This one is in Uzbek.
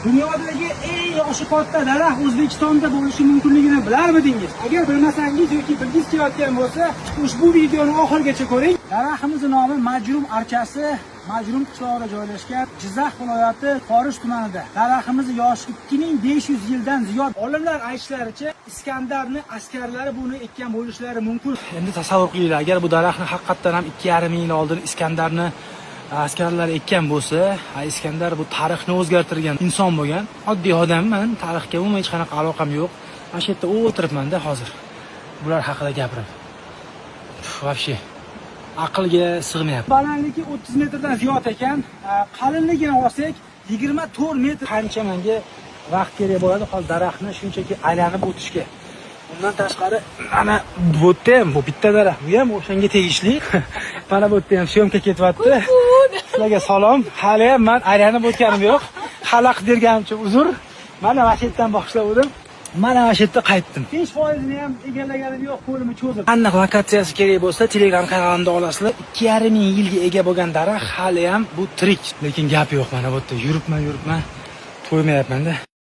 Dunyodagi eng yoshi katta daraxt O'zbekistonda bo'lishi mumkinligini bilarmidingiz? Agar bilmasangiz yoki bilgingiz kelayotgan bo'lsa, ushbu videoni oxirigacha ko'ring. Daraxtimizning nomi Majrum archasi, Majrum qishlog'ida joylashgan, Jizzax viloyati Forish tumanida. Daraxtimiz yoshi 2500 yildan ziyod. Olimlar aytishlaricha, Iskandarni askarlari buni ekkan bo'lishlari mumkin. Endi tasavvur qilinglar, agar bu daraxtni haqiqatdan ham 2,5 ming yil oldin Iskandarni askarlar ekkan bo'lsa, Iskandar bu tarixni o'zgartirgan inson bo'lgan. Oddiy odamman, tarixga umuman hech qanaqa aloqam yo'q. Mana shu yerda o'tiribman-da hozir. Bular haqida gapirib. Вообще aqlga sig'mayapti. Balandligi 30 metrdan ziyod ekan. Qalinligini olsak 24 metr. Qancha menga vaqt kerak bo'ladi hozir daraxtni shunchaki aylanib o'tishga. Undan tashqari, mana bu yerda ham, bu bitta daraxt, bu ham o'shanga tegishli. Mana bu yerda ham съёмка ketyapti. Sizlarga salom. Hali ham man aylanib o'tganim yo'q. Xalaqit berganimcha uzr. Mana shu yerdan boshlavdim. Mana shu yerda qaytdim. 5 foizini ham egallaganim yo'q, qo'limni cho'zib. Aniq lokatsiyasi kerak bo'lsa, Telegram kanalimda olasizlar. 2,5 ming yilga ega bo'lgan daraxt hali ham bu tirik. Lekin gap yo'q, mana bu yerda yuribman, yuribman. To'ymayapman-da.